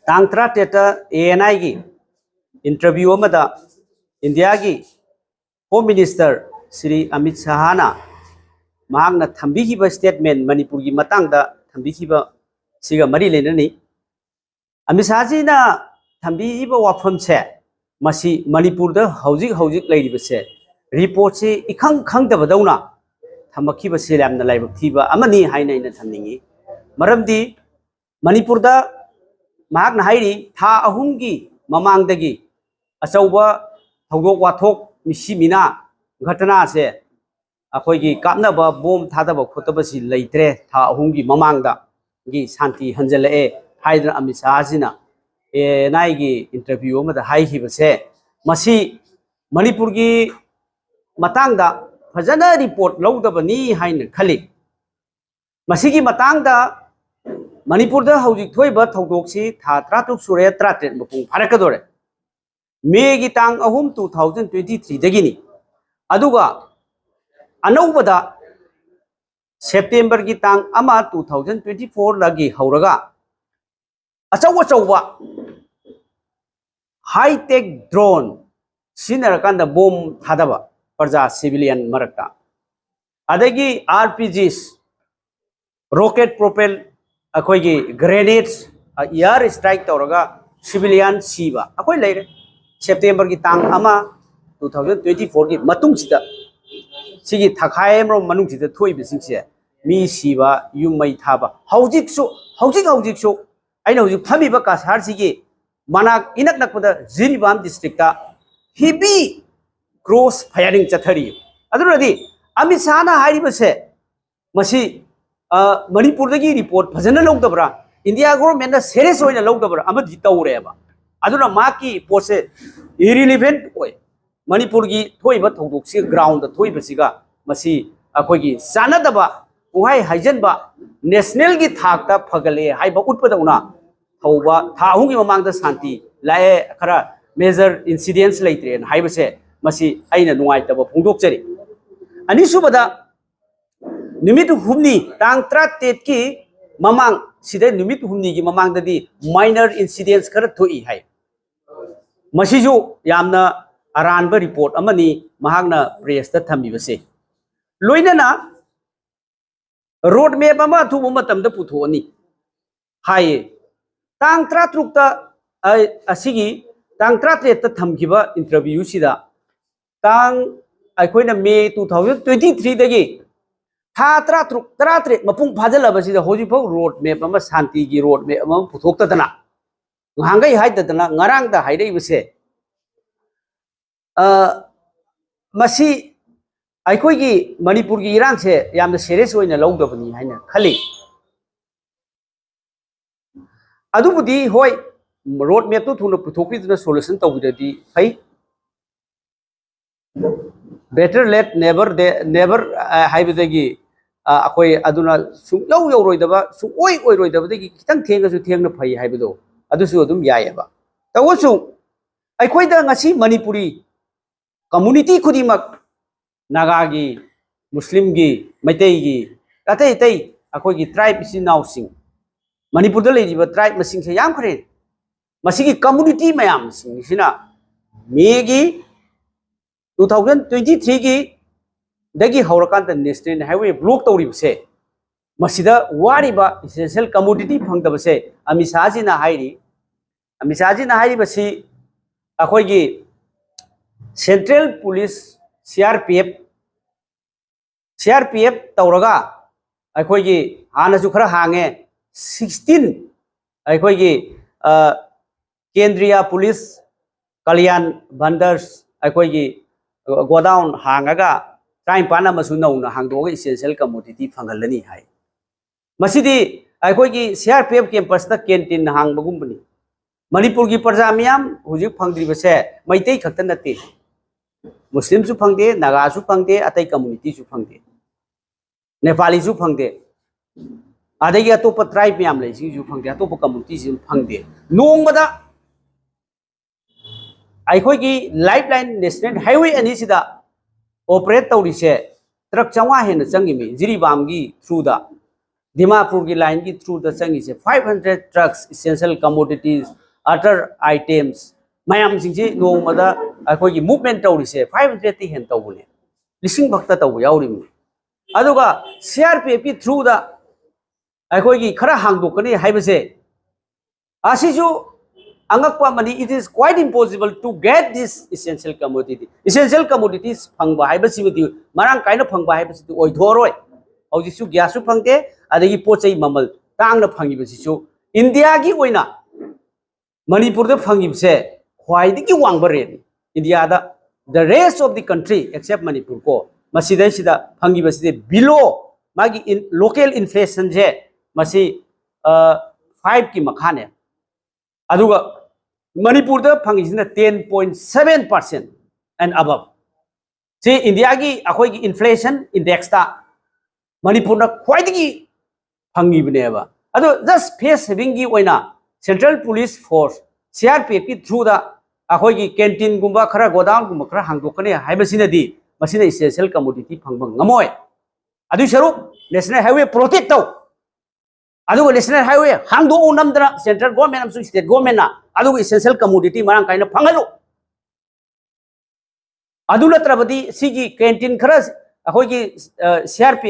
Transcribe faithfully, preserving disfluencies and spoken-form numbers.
ꯇꯥꯡ ꯇꯔꯥꯇꯔꯦꯠꯇ A N ꯑꯥꯏꯒꯤ interview ꯑꯃꯗ ꯏꯟꯗꯤꯌꯥꯒꯤ ꯍꯣꯝ ꯃꯤꯅꯤꯁꯇꯔ ꯁ꯭ꯔꯤ ꯑꯃꯤꯠ ꯁꯍꯥꯅ ꯃꯍꯥꯛꯅ ꯊꯝꯕꯤꯈꯤꯕ ꯁ꯭ꯇꯦꯠꯃꯦꯟ, ꯃꯅꯤꯄꯨꯔꯒꯤ ꯃꯇꯥꯡꯗ ꯊꯝꯕꯤꯈꯤꯕ ꯁꯤꯒ ꯃꯔꯤ ꯂꯩꯅꯅꯤ꯫ ꯑꯃꯤꯠ ꯁꯍꯥꯖꯤꯅ ꯊꯝꯕꯤꯔꯤꯕ ꯋꯥꯐꯝꯁꯦ, ꯃꯁꯤ ꯃꯅꯤꯄꯨꯔꯗ ꯍꯧꯖꯤꯛ ꯍꯧꯖꯤꯛ ꯂꯩꯔꯤꯕꯁꯦ, ꯔꯤꯄꯣꯔꯠꯁꯤ ꯏꯈꯪ ꯈꯪꯗꯕꯗꯧꯅ ꯊꯝꯃꯛꯈꯤꯕꯁꯤ ꯌꯥꯝꯅ ꯂꯥꯏꯕꯛ ꯊꯤꯕ ꯑꯃꯅꯤ ꯍꯥꯏꯅ ꯑꯩꯅ ꯊꯝꯅꯤꯡꯏ꯫ ꯃꯔꯝꯗꯤ ꯃꯅꯤꯄꯨꯔꯗ ꯃꯍꯥꯛꯅ ꯍꯥꯏꯔꯤ, ꯊꯥ ꯑꯍꯨꯝꯒꯤ ꯃꯃꯥꯡꯗꯒꯤ ꯑꯆꯧꯕ ꯊꯧꯗꯣꯛ ꯋꯥꯊꯣꯛ, ꯃꯤꯁꯤ ꯃꯤꯅꯥ ꯘꯇꯅꯥꯁꯦ, ꯑꯩꯈꯣꯏꯒꯤ ꯀꯥꯞꯅꯕ, ꯕꯣꯝ ꯊꯥꯗꯕ ꯈꯣꯠꯇꯕꯁꯤ ꯂꯩꯇ꯭ꯔꯦ, ꯊꯥ ꯑꯍꯨꯝꯒꯤ ꯃꯃꯥꯡꯗꯒꯤ ꯁꯥꯟꯇꯤ ꯍꯟꯖꯜꯂꯛꯑꯦ ꯍꯥꯏꯗꯅ ꯑꯃꯤꯠ ꯁꯍꯥꯁꯤꯅ ꯑꯦ ꯑꯦꯟ ꯑꯥꯏꯒꯤ ꯏꯟꯇꯔꯚ꯭ꯌꯨ ꯑꯃꯗ ꯍꯥꯏꯈꯤꯕꯁꯦ, ꯃꯁꯤ ꯃꯅꯤꯄꯨꯔꯒꯤ ꯃꯇꯥꯡꯗ ꯐꯖꯅ ꯔꯤꯄꯣꯔꯠ ꯂꯧꯗꯕꯅꯤ ꯍꯥꯏꯅ ꯈꯜꯂꯤ꯫ ꯃꯁꯤꯒꯤ ꯃꯇꯥꯡꯗ ꯃꯅꯤꯄꯨꯔꯗ ꯍꯧꯖꯤꯛ ꯊꯣꯛꯏꯕ ꯊꯧꯗꯣꯛꯁꯤ ꯊꯥ ꯇꯔꯥꯇꯔꯨꯛ ꯁꯨꯔꯦ, ꯇꯔꯥꯇꯔꯦꯠ ꯃꯄꯨꯡ ꯐꯥꯔꯛꯀꯗꯧꯔꯦ꯫ ꯃꯦꯒꯤ ꯇꯥꯡ ꯑꯍꯨꯝ, ꯇꯨ ꯊꯥꯎꯖꯟ ꯇ꯭ꯋꯦꯟꯇꯤ ꯊ꯭ꯔꯤꯗꯒꯤꯅꯤ꯫ ꯑꯗꯨꯒ ꯑꯅꯧꯕꯗ ꯁꯦꯞꯇꯦꯝꯕꯔꯒꯤ ꯇꯥꯡ ꯑꯃ, ꯇꯨ ꯊꯥꯎꯖꯟ ꯇ꯭ꯋꯦꯟꯇꯤ ꯐꯣꯔꯗꯒꯤ ꯍꯧꯔꯒ ꯑꯆꯧ ꯑꯆꯧꯕ ꯍꯥꯏ ꯇꯦꯛ ꯗ꯭ꯔꯣꯟ ꯁꯤꯖꯤꯟꯅꯔꯀꯥꯟꯗ ꯕꯣꯝ ꯊꯥꯗꯕ ꯄ꯭ꯔꯖꯥ, ꯁꯤꯚꯤꯂꯤꯌꯟ ꯃꯔꯛꯇ, ꯑꯗꯒꯤ ꯑꯥꯔ ꯄꯤ ꯖꯤꯁ, ꯔꯣꯀꯦꯠ ꯄ꯭ꯔꯣꯄꯦꯜ, ꯑꯩꯈꯣꯏꯒꯤ ꯒ꯭ꯔꯦꯅꯦꯗꯁ, ꯏꯌꯥꯔ ꯁ꯭ꯇ꯭ꯔꯥꯏꯛ ꯇꯧꯔꯒ ꯁꯤꯚꯤꯂꯤꯌꯟ ꯁꯤꯕ ꯑꯩꯈꯣꯏ ꯂꯩꯔꯦ꯫ ꯁꯦꯞꯇꯦꯝꯕꯔꯒꯤ ꯇꯥꯡ ꯑꯃ, ꯇꯨ ꯊꯥꯎꯖꯟ ꯇ꯭ꯋꯦꯟꯇꯤ ꯐꯣꯔꯒꯤ ꯃꯇꯨꯡꯁꯤꯗ, ꯁꯤꯒꯤ ꯊꯥꯈꯥꯏ ꯑꯃꯔꯣꯝ ꯃꯅꯨꯡꯁꯤꯗ ꯊꯣꯛꯏꯕꯁꯤꯡꯁꯦ, ꯃꯤ ꯁꯤꯕ, ꯌꯨꯝ ꯃꯩ ꯊꯥꯕ, ꯍꯧꯖꯤꯛꯁꯨ, ꯍꯧꯖꯤꯛ ꯍꯧꯖꯤꯛꯁꯨ ꯑꯩꯅ ꯍꯧꯖꯤꯛ ꯐꯝꯃꯤꯕ ꯀꯁꯥꯔꯁꯤꯒꯤ ꯃꯅꯥꯛ ꯏꯅꯛ ꯅꯛꯄꯗ ꯖꯤꯔꯤꯕꯥꯝ ꯗꯤꯁꯇ꯭ꯔꯤꯛꯇ ꯍꯤꯕꯤ ꯀ꯭ꯔꯣꯁ ꯐꯌꯥꯔꯤꯡ ꯆꯠꯊꯔꯤ꯫ ꯑꯗꯨꯅꯗꯤ ꯑꯃꯤꯠ ꯁꯍꯥꯅ ꯍꯥꯏꯔꯤꯕꯁꯦ, ꯃꯁꯤ, ꯑ, ꯃꯅꯤꯄꯨꯔꯗꯒꯤ ꯔꯤꯄꯣꯔꯠ ꯐꯖꯅ ꯂꯧꯗꯕ꯭ꯔꯥ, ꯏꯟꯗꯤꯌꯥ ꯒꯣꯚꯔꯟꯃꯦꯟꯠꯅ ꯁꯦꯔꯤꯌꯁ ꯑꯣꯏꯅ ꯂꯧꯗꯕ꯭ꯔꯥ ꯑꯃꯗꯤ ꯇꯧꯔꯦꯕ꯫ ꯑꯗꯨꯅ ꯃꯍꯥꯛꯀꯤ ꯄꯣꯠꯁꯦ ꯏꯔꯤꯂꯤꯚꯦꯟꯠ ꯑꯣꯏ꯫ ꯃꯅꯤꯄꯨꯔꯒꯤ ꯊꯣꯛꯏꯕ ꯊꯧꯗꯣꯛꯁꯤ, ꯒ꯭ꯔꯥꯎꯟꯗ ꯊꯣꯛꯏꯕꯁꯤꯒ ꯃꯁꯤ ꯑꯩꯈꯣꯏꯒꯤ ꯆꯥꯟꯅꯗꯕ ꯄꯨꯡꯍꯥꯏ ꯍꯥꯏꯖꯟꯕ, ꯅꯦꯁꯅꯦꯜꯒꯤ ꯊꯥꯛꯇ ꯐꯒꯠꯂꯦ ꯍꯥꯏꯕ ꯎꯠꯄꯗꯧꯅ ꯇꯧꯕ, ꯊꯥ ꯑꯍꯨꯝꯒꯤ ꯃꯃꯥꯡꯗ ꯁꯥꯟꯇꯤ ꯂꯥꯛꯑꯦ, ꯈꯔ ꯃꯦꯖꯔ ꯏꯟꯁꯤꯗꯦꯟꯠꯁ ꯂꯩꯇ꯭ꯔꯦꯅ ꯍꯥꯏꯕꯁꯦ, ꯃꯁꯤ ꯑꯩꯅ ꯅꯨꯡꯉꯥꯏꯇꯕ ꯐꯣꯡꯗꯣꯛꯆꯔꯤ꯫ ꯑꯅꯤꯁꯨꯕꯗ, ꯅꯨꯃꯤꯠ ꯍꯨꯝꯅꯤ, ꯇꯥꯡ ꯇꯔꯥꯇꯔꯦꯠꯀꯤ ꯃꯃꯥꯡ ꯁꯤꯗ ꯅꯨꯃꯤꯠ ꯍꯨꯝꯅꯤꯒꯤ ꯃꯃꯥꯡꯗꯗꯤ minor incidents ꯈꯔ ꯊꯣꯛꯏ ꯍꯥꯏ꯫ ꯃꯁꯤꯁꯨ ꯌꯥꯝꯅ ꯑꯔꯥꯟꯕ report ꯑꯃꯅꯤ ꯃꯍꯥꯛꯅ press ꯇ ꯊꯝꯃꯤꯕꯁꯦ꯫ ꯂꯣꯏꯅꯅ road map ꯑꯃ ꯑꯊꯨꯕ ꯃꯇꯝꯗ ꯄꯨꯊꯣꯛꯑꯅꯤ ꯍꯥꯏꯌꯦ꯫ ꯇꯥꯡ ꯇꯔꯥꯇꯔꯨꯛꯇ, ꯑ, ꯑꯁꯤꯒꯤ ꯇꯥꯡ ꯇꯔꯥꯇꯔꯦꯠꯇ ꯊꯝꯈꯤꯕ interview ꯁꯤꯗ, ꯇꯥꯡ, ꯑꯩꯈꯣꯏꯅ May two thousand twenty three ꯗꯒꯤ ꯊꯥ ꯇꯔꯥꯇꯔꯨꯛ, ꯇꯔꯥꯇꯔꯦꯠ ꯃꯄꯨꯡ ꯐꯥꯖꯤꯜꯂꯕꯁꯤꯗ ꯍꯧꯖꯤꯛꯐꯥꯎ road map ꯑꯃ, ꯁꯥꯟꯇꯤꯒꯤ road map ꯑꯃ ꯄꯨꯊꯣꯛꯇꯗꯅ, ꯉꯍꯥꯟꯈꯩ ꯍꯥꯏꯗꯗꯅ ꯉꯔꯥꯡꯗ ꯍꯥꯏꯔꯛꯏꯕꯁꯦ, ꯑ, ꯃꯁꯤ ꯑꯩꯈꯣꯏꯒꯤ ꯃꯅꯤꯄꯨꯔꯒꯤ ꯏꯔꯥꯡꯁꯦ ꯌꯥꯝꯅ serious ꯑꯣꯏꯅ ꯂꯧꯗꯕꯅꯤ ꯍꯥꯏꯅ ꯈꯜꯂꯤ꯫ ꯑꯗꯨꯕꯨꯗꯤ ꯍꯣꯏ, road map ꯇꯨ ꯊꯨꯅ ꯄꯨꯊꯣꯛꯄꯤꯗꯨꯅ solution ꯇꯧꯕꯤꯔꯗꯤ ꯐꯩ꯫ Better late never, never, ꯑ, ꯍꯥꯏꯕꯗꯒꯤ, ꯑ, ꯑꯩꯈꯣꯏ ꯑꯗꯨꯅ ꯁꯨꯡꯌꯧ ꯌꯧꯔꯣꯏꯗꯕ, ꯁꯨꯡꯑꯣꯏ ꯑꯣꯏꯔꯣꯏꯗꯕꯗꯒꯤ ꯈꯤꯇꯪ ꯊꯦꯡꯉꯁꯨ ꯊꯦꯡꯅ ꯐꯩ ꯍꯥꯏꯕꯗꯣ, ꯑꯗꯨꯁꯨ ꯑꯗꯨꯝ ꯌꯥꯏꯑꯕ꯫ ꯇꯧꯕꯁꯨ ꯑꯩꯈꯣꯏꯗ ꯉꯁꯤ ꯃꯅꯤꯄꯨꯔꯤ community ꯈꯨꯗꯤꯡꯃꯛ, ꯅꯥꯒꯥꯒꯤ, ꯃꯨꯁꯂꯤꯝꯒꯤ, ꯃꯩꯇꯩꯒꯤ, ꯑꯇꯩ ꯑꯇꯩ ꯑꯩꯈꯣꯏꯒꯤ tribe ꯏꯆꯤꯟ ꯏꯅꯥꯎꯁꯤꯡ, ꯃꯅꯤꯄꯨꯔꯗ ꯂꯩꯔꯤꯕ tribe ꯃꯁꯤꯡꯁꯦ ꯌꯥꯝꯈ꯭ꯔꯦ꯫ ꯃꯁꯤꯒꯤ community ꯃꯌꯥꯝꯁꯤꯡꯁꯤꯅ May ꯒꯤ two thousand twenty three ꯒꯤ ꯗꯒꯤ ꯍꯧꯔꯀꯥꯟꯗ National Highway block ꯇꯧꯔꯤꯕꯁꯦ, ꯃꯁꯤꯗ ꯋꯥꯔꯤꯕ essential commodity ꯐꯪꯗꯕꯁꯦ ꯑꯃꯤꯠ ꯁꯥꯍꯖꯤꯅ ꯍꯥꯏꯔꯤ꯫ ꯑꯃꯤꯠ ꯁꯥꯍꯖꯤꯅ ꯍꯥꯏꯔꯤꯕꯁꯤ ꯑꯩꯈꯣꯏꯒꯤ Central Police, C R P F, C R P F ꯇꯧꯔꯒ ꯑꯩꯈꯣꯏꯒꯤ ꯍꯥꯟꯅꯁꯨ ꯈꯔ ꯍꯥꯡꯉꯦ, sixteen ꯑꯩꯈꯣꯏꯒꯤ, ꯑ, Kendriya Police Kalyan Bhandars ꯑꯩꯈꯣꯏꯒꯤ godown ꯍꯥꯡꯉꯒ ꯇꯔꯥꯅꯤꯄꯥꯟ ꯑꯃꯁꯨ ꯅꯧꯅ ꯍꯥꯡꯗꯣꯛꯑꯒ essential commodity ꯐꯪꯍꯜꯂꯅꯤ ꯍꯥꯏ꯫ ꯃꯁꯤꯗꯤ ꯑꯩꯈꯣꯏꯒꯤ C R P F campus ꯇ canteen ꯍꯥꯡꯕꯒꯨꯝꯕꯅꯤ꯫ ꯃꯅꯤꯄꯨꯔꯒꯤ ꯄ꯭ꯔꯖꯥ ꯃꯤꯌꯥꯝ ꯍꯧꯖꯤꯛ ꯐꯪꯗ꯭ꯔꯤꯕꯁꯦ ꯃꯩꯇꯩ ꯈꯛꯇ ꯅꯠꯇꯦ, ꯃꯨꯁꯂꯤꯝꯁꯨ ꯐꯪꯗꯦ, ꯅꯥꯒꯥꯁꯨ ꯐꯪꯗꯦ, ꯑꯇꯩ community ꯁꯨ ꯐꯪꯗꯦ, ꯅꯦꯄꯥꯂꯤꯁꯨ ꯐꯪꯗꯦ, ꯑꯗꯒꯤ ꯑꯇꯣꯞꯄ tribe ꯃꯌꯥꯝ ꯂꯩꯁꯤꯡꯁꯨ ꯐꯪꯗꯦ, ꯑꯇꯣꯞꯄ community ꯁꯤꯡꯁꯨ ꯐꯪꯗꯦ꯫ ꯅꯣꯡꯃꯗ ꯑꯩꯈꯣꯏꯒꯤ Lifeline National Highway ꯑꯅꯤꯁꯤꯗ operate ꯇꯧꯔꯤꯁꯦ truck ꯆꯥꯝꯃꯉꯥ ꯍꯦꯟꯅ ꯆꯪꯉꯤꯃꯤ ꯖꯤꯔꯤꯕꯥꯝꯒꯤ through ꯗ꯫ ꯗꯤꯃꯥꯄꯨꯔꯒꯤ ꯂꯥꯏꯟꯒꯤ ꯊ꯭ꯔꯨꯗ ꯆꯪꯉꯤꯁꯦ five hundred trucks, essential commodities, other items ꯃꯌꯥꯝꯁꯤꯡꯁꯤ ꯅꯣꯡꯃꯗ ꯑꯩꯈꯣꯏꯒꯤ ꯃꯨꯚꯃꯦꯟ ꯇꯧꯔꯤꯁꯦ ꯐꯥꯏꯚ ꯍꯟꯗ꯭ꯔꯦꯠꯇꯤ ꯍꯦꯟꯅ ꯇꯧꯕꯅꯦ, ꯂꯤꯁꯤꯡ ꯐꯛꯇ ꯇꯧꯕ ꯌꯥꯎꯔꯤꯕꯅꯤ꯫ ꯑꯗꯨꯒ ꯁꯤ ꯑꯥꯔ ꯄꯤ ꯑꯦꯐꯀꯤ ꯊ꯭ꯔꯨꯗ ꯑꯩꯈꯣꯏꯒꯤ ꯈꯔ ꯍꯥꯡꯗꯣꯛꯀꯅꯤ ꯍꯥꯏꯕꯁꯦ, ꯑꯁꯤꯁꯨ ꯑꯉꯛꯄ ꯑꯃꯅꯤ꯫ It is quite impossible to get this essential commodity. Essential commodities ꯐꯪꯕ ꯍꯥꯏꯕꯁꯤꯃꯗꯤ, ꯃꯔꯥꯡ ꯀꯥꯏꯅ ꯐꯪꯕ ꯍꯥꯏꯕꯁꯤꯗꯤ ꯑꯣꯏꯊꯣꯛꯑꯔꯣꯏ꯫ ꯍꯧꯖꯤꯛꯁꯨ ꯒ꯭ꯌꯥꯁꯁꯨ ꯐꯪꯗꯦ, ꯑꯗꯒꯤ ꯄꯣꯠ ꯆꯩ ꯃꯃꯜ ꯇꯥꯡꯅ ꯐꯪꯉꯤꯕꯁꯤꯁꯨ ꯏꯟꯗꯤꯌꯥꯒꯤ ꯑꯣꯏꯅ ꯃꯅꯤꯄꯨꯔꯗ ꯐꯪꯉꯤꯕꯁꯦ ꯈ꯭ꯋꯥꯏꯗꯒꯤ ꯋꯥꯡꯕ ꯔꯦꯠꯅꯤ ꯏꯟꯗꯤꯌꯥꯗ꯫ The rest of the country except Manipur ꯀꯣ, ꯃꯁꯤꯗꯩꯁꯤꯗ ꯐꯪꯉꯤꯕꯁꯤꯗꯤ below ꯃꯥꯒꯤ ꯂꯣꯀꯦꯜ ꯏꯟꯐ꯭ꯂꯦꯁꯟꯁꯦ, ꯃꯁꯤ ꯐꯥꯏꯚꯀꯤ ꯃꯈꯥꯅꯦ꯫ ꯑꯗꯨꯒ ꯃꯅꯤꯄꯨꯔꯗ ꯐꯪꯉꯤꯁꯤꯅ ten point seven percent and above꯫ ꯁꯤ ꯏꯟꯗꯤꯌꯥꯒꯤ ꯑꯩꯈꯣꯏꯒꯤ ꯏꯟꯐ꯭ꯂꯦꯁꯟ ꯏꯟꯗꯦꯛꯁꯇ ꯃꯅꯤꯄꯨꯔꯅ ꯈ꯭ꯋꯥꯏꯗꯒꯤ ꯐꯪꯉꯤꯕꯅꯦꯕ꯫ ꯑꯗꯣ ꯖꯁ ꯐꯦꯁ ꯁꯦꯚꯤꯡꯒꯤ ꯑꯣꯏꯅ central police force, C R P ꯑꯦꯐꯀꯤ ꯊ꯭ꯔꯨꯗ ꯑꯩꯈꯣꯏꯒꯤ ꯀꯦꯟꯇꯤꯟꯒꯨꯝꯕ ꯈꯔ, ꯒꯣꯗꯥꯎꯟꯒꯨꯝꯕ ꯈꯔ ꯍꯥꯡꯗꯣꯛꯀꯅꯤ ꯍꯥꯏꯕꯁꯤꯅꯗꯤ ꯃꯁꯤꯅ ꯏꯁꯦꯟꯁꯤꯌꯦꯜ ꯀꯃꯣꯗꯤꯇꯤ ꯐꯪꯕ ꯉꯝꯃꯣꯏ꯫ ꯑꯗꯨꯏ ꯁꯔꯨꯛ ꯅꯦꯁꯅꯦꯜ ꯍꯥꯏꯋꯦ ꯄ꯭ꯔꯣꯇꯦꯛ ꯇꯧ, ꯑꯗꯨꯒ ꯅꯦꯁꯅꯦꯜ ꯍꯥꯏꯋꯦ ꯍꯥꯡꯗꯣꯛꯎ ꯅꯝꯗꯅ ꯁꯦꯟꯇ꯭ꯔꯦꯜ ꯒꯣꯔꯃꯦꯟ ꯑꯃꯁꯨꯡ ꯁ꯭ꯇꯦꯠ ꯒꯣꯔꯃꯦꯟꯅ, ꯑꯗꯨꯒ ꯏꯁꯦꯟꯁꯤꯌꯦꯜ ꯀꯃꯣꯗꯤꯇꯤ ꯃꯔꯥꯡ ꯀꯥꯏꯅ ꯐꯪꯍꯜꯂꯨ꯫ ꯑꯗꯨ ꯅꯠꯇ꯭ꯔꯕꯗꯤ ꯁꯤꯒꯤ ꯀꯦꯟꯇꯤꯟ ꯈꯔ ꯑꯩꯈꯣꯏꯒꯤ ꯁꯤ ꯑꯥꯔ ꯄꯤ ꯑꯦꯐ